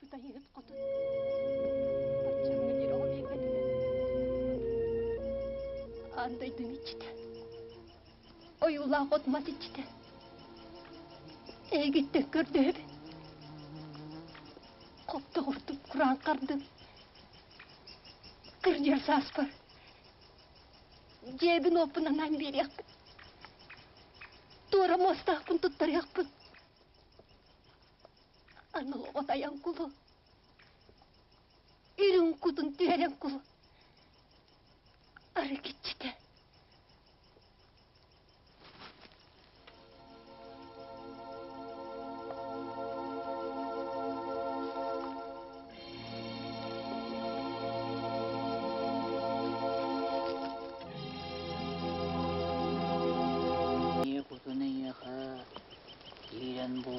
Айбыт айыыһыт хотун баччаҥҥа диэри оҕо биэрбэтинэн аан дойдум иччитэ, ойуулаах от-мас иччитэ эйигиттэн көрдөһөбүн. Хоптоҕурдук кураан хардым, кырдьар сааспар дьиэбин-уоппун анаан биэриэхпин, туора муостаахпын туттарыахпын. Аны оҕо тайан кулу, үрүҥ кутун түһэрэн кулу, арыгыччыта. Ийэ кутун эйиэхэ киирэн бу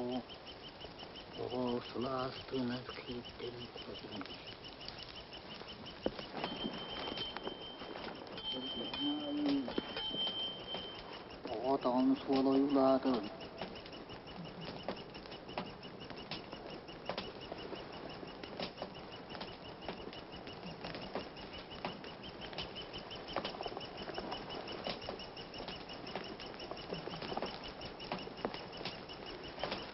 оҕо сылаас тыына киирдин кутун Оҕо тоҕон суола ойуулаатын.